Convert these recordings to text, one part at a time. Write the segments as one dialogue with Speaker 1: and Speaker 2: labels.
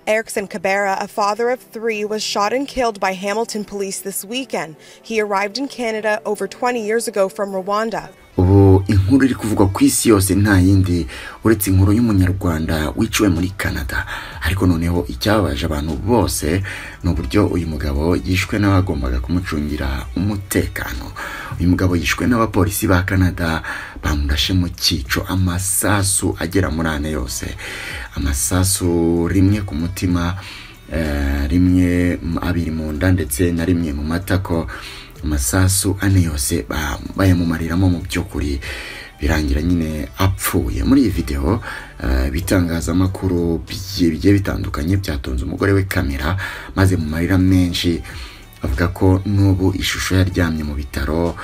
Speaker 1: Erickson Kabera, a father of three, was shot and killed by Hamilton police this weekend. He arrived in Canada over 20 years ago from Rwanda.
Speaker 2: Ubu inkuru iri kuvugwa ku isi yose nta yindi uretse inkuru y'umunyarwanda wiciwe muri Canada. Ariko noneho icyababaje abantu bose ni uburyo uyu mugabo yishwe n'abagombaga kumucungira umutekano. Uyu mugabo yishwe n'abapolisi ba Canada bamurashe mu cyico amasasu agera muri ane yose. Amasasu rimwe ku mutima, rimwe abiri mu nda ndetse na rimwe mu matako. Amasasu ane yose bayamumariramo mu by'ukuri birangira nyine apfuye. Muri iyi video ibitangazamakuru bigiye bitandukanye byatonze umugore we kamera, maze mu marira menshi avuga ko n'ubu ishusho yaryamye mu bitaro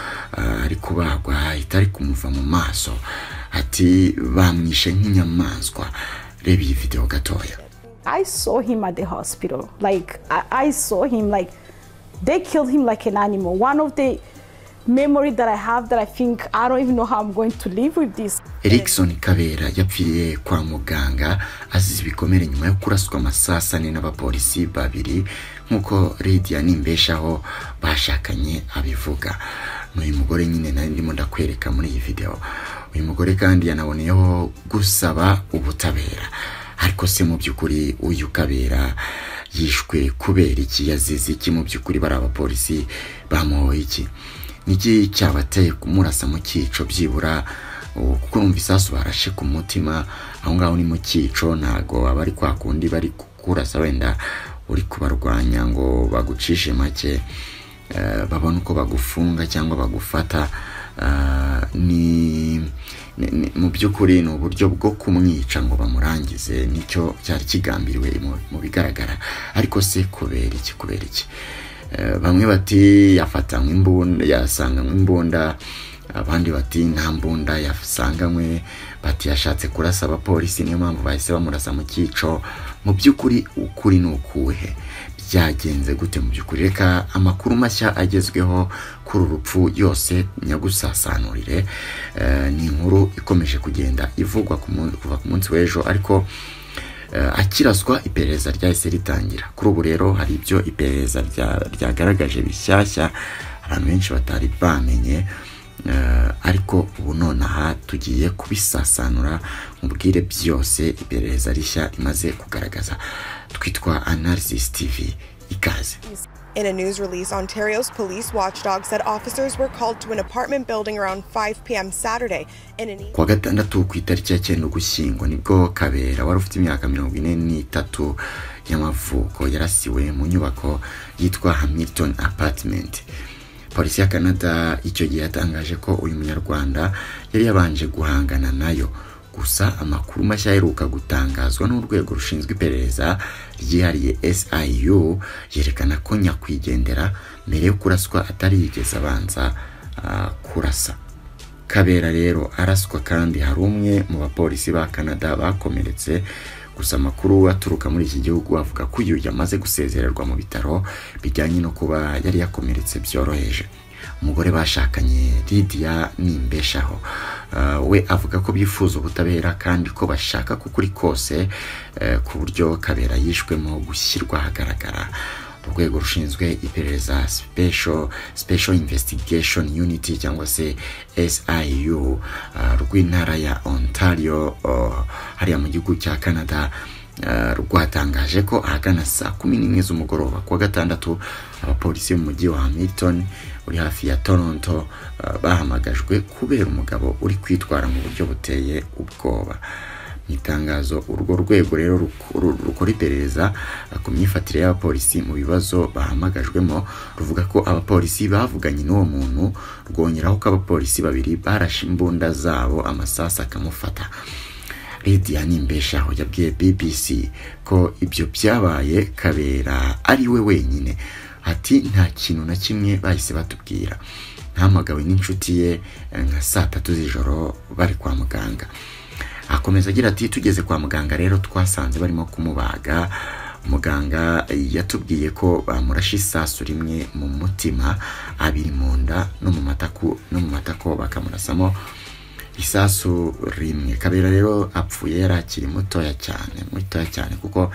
Speaker 2: ari kubagwa itari kumuva mu maso. Ati bamwishe nk'inyamaswa. Reba iyi video gatoya.
Speaker 3: I saw him at the hospital. Like I saw him, like they killed him like an animal. One of the memory that I have that I think I don't even know how I'm going to live with this.
Speaker 2: Erickson Kabera yapfiriye kwa muganga azize ibikomere nyuma yo kuraswa amasasu ane n'abapolisi babiri, nk'uko Lydia Nimbeshaho bashakanye abivuga. N'uyu mugore nyine nari ndimo ndakwereka muri iyi video. Uyu mugore kandi yanaboneyeho gusaba ubutabera. Ariko se mu by'ukuri uyu Kabera yishwe kubera iki? Yazize iki? Mu by'ukuri bari abapolisi bamuhoye iki? Niki cyabateye kumurasa mu cyico byibura? Kuko numva isasu barashe ku mutima, aho ngaho ni mu cyico, ntago abari kwa kundi bari kukurasa wenda uri kubarwanya ngo bagucishe make, babone uko bagufunga cyangwa bagufata. Ni mu by'ukuri ni uburyo bwo kumwica ngo bamurangize, nicyo cyari kigambiriwe mu bigaragara. Ariko se kubera iki? Kubera iki? Bamwe bati yafatanywe imbunda, yasanganywe imbunda, abandi bati nta mbunda yasanganywe, bati yashatse kurasa abapolisi niyo mpamvu bahise bamurasa mu cyico. Mu by'ukuri ukuri ni ukuhe? Byagenze gute mu by'ukuri? Reka amakuru mashya agezweho kuri urupfu yose nyagusasanurire. Ni inkuru ikomeje kugenda ivugwa kuva ku munsi w'ejo, ariko akiraswa iperereza ryahise ritangira. Kuri ubu rero hari ibyo iperereza ryagaragaje bishyashya abantu benshi batari bamenye, ariko ubu nonaha tugiye kubisasanura mubwire byose iperereza rishya rimaze kugaragaza. Twitwa Analysis TV, ikaze.
Speaker 1: In a news release, Ontario's police watchdog said officers were called to an apartment building around 5 p.m. Saturday in an
Speaker 2: Kuwa gatandatu ku itariki ya 9 Ugushyingo nibwo Kabera wari ufite imyaka 43 y'amavuko yarasiwe mu nyubako yitwa Hamilton Apartment. Polisi ya Canada icyo gihe yatangaje ko uyu munyarwanda yari yabanje guhangana nayo. Gusa amakuru mashya aheruka gutangazwa n'urwego rushinzwe iperereza ryihariye SIU yerekana ko nyakwigendera mbere yo kuraswa atari yigeze abanza kurasa. Kabera rero araswa kandi hari umwe mu bapolisi ba Canada bakomeretse. Gusa amakuru aturuka muri iki gihugu avuga ko uyu yamaze gusezererwa mu bitaro bijyanye no kuba yari yakomeretse byoroheje. Umugore bashakanye Lydia Nimbeshaho we avuga ko bifuza ubutabera kandi ko bashaka kukuri kose ku buryo Kabera yishwemo gushyirwa ahagaragara. Urwego rushinzwe iperereza Special Investigation Unit cyangwa se SIU rw'intara ya Ontario hariya mu gihugu cya Canada rwatangaje ko ahagana saa 11 z'umugoroba kuwa gatandatu abapolisi mu mujyi wa Hamilton uri hafi ya Toronto bahamagajwe kubera umugabo uri kwitwara mu buryo buteye ubwoba. Mu itangazo urwo rwego rero rukora iperereza ku myifatire y'abapolisi mu bibazo bahamagajwemo ruvuga ko abapolisi bavuganye n'uwo muntu, rwongeraho ko abapolisi babiri barashe imbunda zabo amasasu akamufata. Lydia Nimbeshaho yabwiye BBC ko ibyo byabaye Kabera ari we wenyine. Ati nta kintu na kimwe bahise batubwira. Ntahamagawe n'inshuti ye nka saa 3 z'ijoro bari kwa muganga. Akomeza agira ati tugeze kwa muganga rero twasanze barimo kumubaga. Muganga yatubwiye ko bamurashe isasu rimwe mu mutima, abiri mu nda no mu matako bakamurasamo isasu rimwe. Kabera rero apfuye yari akiri mutoya cyane, mutoya cyane kuko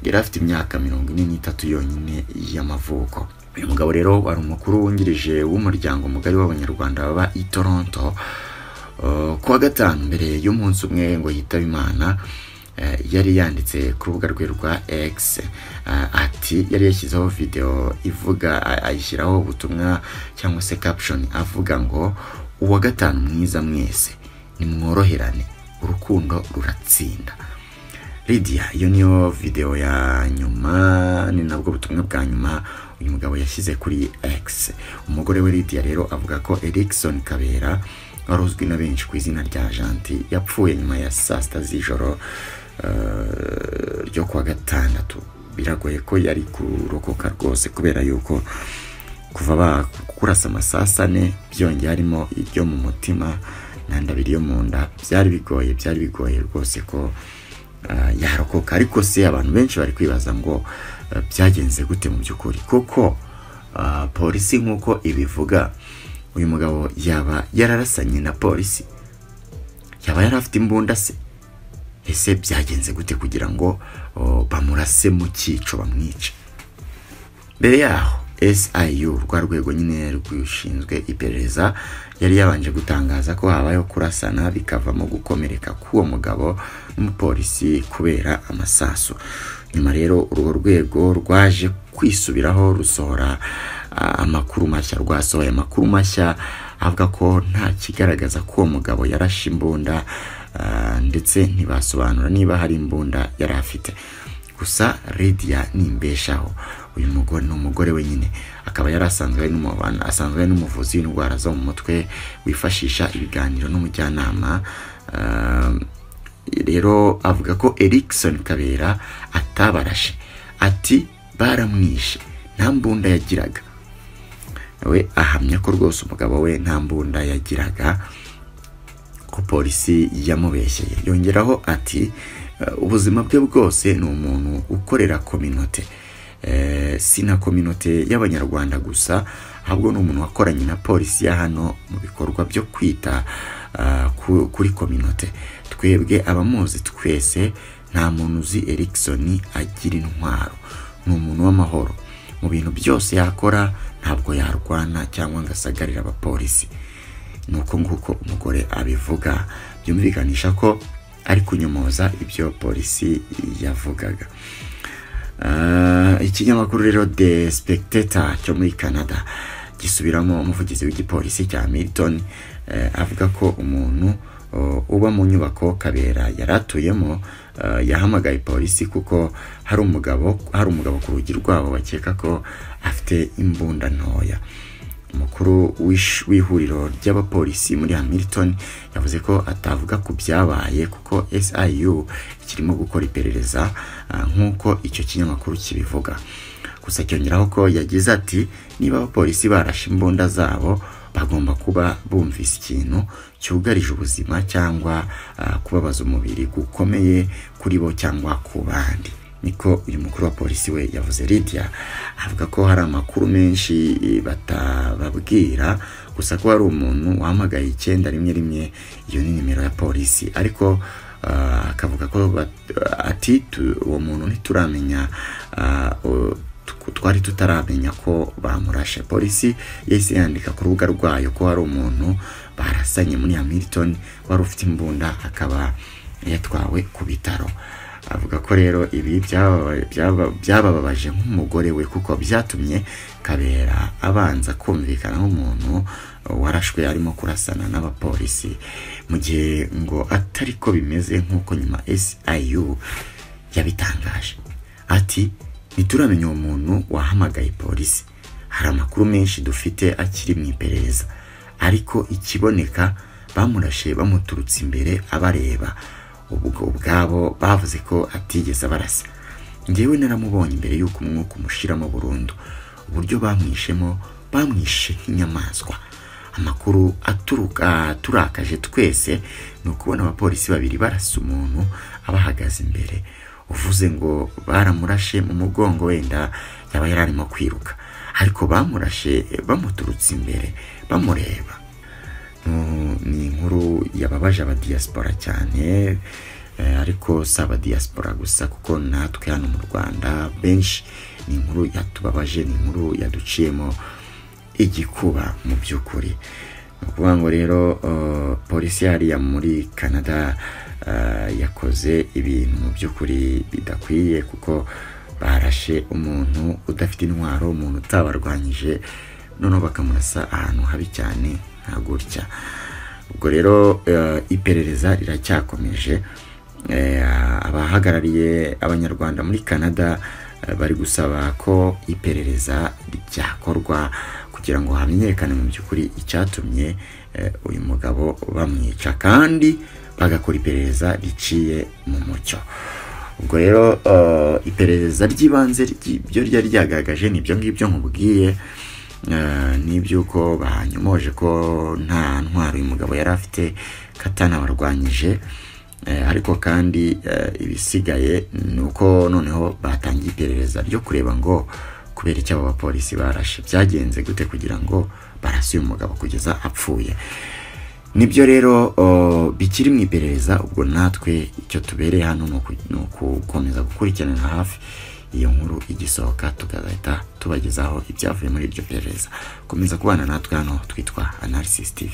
Speaker 2: Yari afite imyaka 43 yonyine y'amavuko. Uyu mugabo rero wari umukuru wungirije w'umuryango mugari w'Abanyarwanda baba i Toronto. Kuwa gatanu mbere y'umunsi umwe ngo yitaba Imana, yari yanditse ku rubuga rwe rwa X ati yari yashyizeho video ivuga, ayishyiraho ubutumwa cyangwa se caption avuga ngo uwa gatanu mwiza mwese, nimworoherane, urukundo ruratsinda. Lydia, iyo niyo video ya nyuma, ni nabwo butumwa bwa nyuma uyu mugabo yashyize kuri X. Umugore we Lydia rero avuga ko Erikson Kabera wari uzwi na benshi ku izina rya Gentil yapfuye nyuma ya saa sita z'ijoro ryo kuwa gatandatu. Biragoye ko yari kurokoka rwose, kubera yuko kuva bakurasa amasasu ane byongeye harimo iryo mu mutima n'andi abiri yo mu nda, byari bigoye rwose ko yarokoka. Ariko se abantu benshi bari kwibaza ngo byagenze gute mu by'ukuri, kuko polisi nk'uko ibivuga uyu mugabo yaba yararasanye na polisi, yaba yari afite imbunda se? Ese byagenze gute kugira ngo bamurase mu cyico bamwice? Mbere yaho SIU, rwa rwego nyine rwishinzwe iperereza, yari yabanje gutangaza ko habayeho kurasana bikavamo gukomereka k'uwo mugabo n'umupolisi kubera amasasu. Nyuma rero urwo rwego rwaje kwisubiraho rusohora amakuru mashya, rwasohoye amakuru mashya avuga ko nta kigaragaza ko uwo mugabo yarashe imbunda, ndetse ntibasobanura niba hari imbunda yari afite. Gusa Lydia nimbeshaho, uyu mugore ni umugore wenyine, akaba yari asanzwe n'umuvuzi w'indwara zo mu mutwe wifashisha ibiganiro n'umujyanama. Rero avuga ko Erikson Kabera atabarashe, ati baramwishe, nta mbunda yagiraga. We ahamya ko rwose umugabo we nta mbunda yagiraga, ko polisi yamubeshyeye. Yongeraho ati ubuzima bwe bwose ni umuntu ukorera kominote, si na kominote y'Abanyarwanda gusa, ahubwo ni umuntu wakoranye na polisi ya hano mu bikorwa byo kwita kuri kominote. Twebwe abamuzi twese nta muntu uzi Erikson agira intwaro, ni umuntu w'amahoro mu bintu byose yakora, ntabwo yarwana cyangwa ngo asagarire abapolisi. Nuko nguko umugore abivuga, byumvikanisha ko ari kunyomoza ibyo polisi yavugaga. Ikinyamakuru rero The Spectator cyo muri Canada gisubiramo umuvugizi w'igipolisi cya Milton, avuga ko umuntu uba mu nyubako Kabera yaratuyemo yahamagaye polisi kuko hari umugabo ku rugi rwabo bakeka ko afite imbunda ntoya. Umukuru w'ihuriro ry'abapolisi muri Hamilton yavuze ko atavuga ku byabaye kuko SIU ikirimo gukora iperereza nk'uko icyo kinyamakuru kibivuga. Gusa cyongeraho ko yagize ati niba abapolisi barashe imbunda zabo bagomba kuba bumvise ikintu cyugarije ubuzima cyangwa kubabaza umubiri gukomeye kuri bo cyangwa ku bandi. Niko uyu mukuru wa polisi we yavuze. Lydia avuga ko hari amakuru menshi batababwira, gusa ko hari umuntu wahamagaye 911, iyo ni nimero ya polisi, ariko akavuga ko ati uwo muntu ntituramenya, twari tutaramenya ko bamurashe. Polisi yahise yandika ku rubuga rwayo ko hari umuntu barasanye muri Hamilton wari ufite imbunda, akaba yatwawe ku bitaro. Avuga ko rero ibi byabababaje nk'umugore we, kuko byatumye Kabera abanza kumvikana nk'umuntu warashwe arimo kurasana n'abapolisi, mu gihe ngo atari ko bimeze nk'uko nyuma SIU yabitangaje. Ati ntituramenya uwo muntu wahamagaye polisi, hari amakuru menshi dufite akiri mu iperereza, ariko ikiboneka bamurashe bamuturutse imbere abareba, ubwo ubwabo bavuze ko atigeze abarasa. Njyewe naramubonye imbere y'uko umwuka umushiramo burundu, uburyo bamwishemo bamwishe nk'inyamaswa. Amakuru aturuka turakaje twese ni ukubona abapolisi babiri barasa umuntu abahagaze imbere, uvuze ngo baramurashe mu mugongo wenda yaba yararimo kwiruka, ariko bamurashe bamuturutse imbere bamureba. Ni inkuru yababaje abadiaspora cyane, Ariko si aba diaspora gusa, kuko natwe hano mu Rwanda benshi ni inkuru yatubabaje, ni inkuru yaduciyemo igikuba mu by'ukuri. Ni ukuvuga ngo rero polisi hariya muri Canada yakoze ibintu mu by'ukuri bidakwiye, kuko barashe umuntu udafite intwaro, umuntu utabarwanyije, noneho bakamurasa ahantu habi cyane nka gutya. Ubwo rero iperereza riracyakomeje. Abahagarariye Abanyarwanda muri Canada bari gusaba ko iperereza ryakorwa kugira ngo hamenyekane mu by'ukuri icyatumye uyu mugabo bamwica, kandi bagakora iperereza riciye mu mucyo. Ubwo rero iperereza ry'ibanze ryo ryari ryagaragaje nibyo ngibyo nkubwiye, n'iby'uko banyomoje ko nta ntwaro uyu mugabo yari afite, katanabarwanyije. Ariko kandi ibisigaye ni uko noneho batangiye iperereza ryo kureba ngo kubera icyo abo bapolisi barashe, byagenze gute kugira ngo barase uyu mugabo kugeza apfuye. Nibyo rero bikiri mu iperereza. Ubwo natwe icyo tubereye hano ni ukukomeza gukurikirana hafi iyo nkuru igisohoka, tukazahita tubagezaho ibyavuye muri iryo perereza. Komeza kubana natwe hano, twitwa Analysis TV.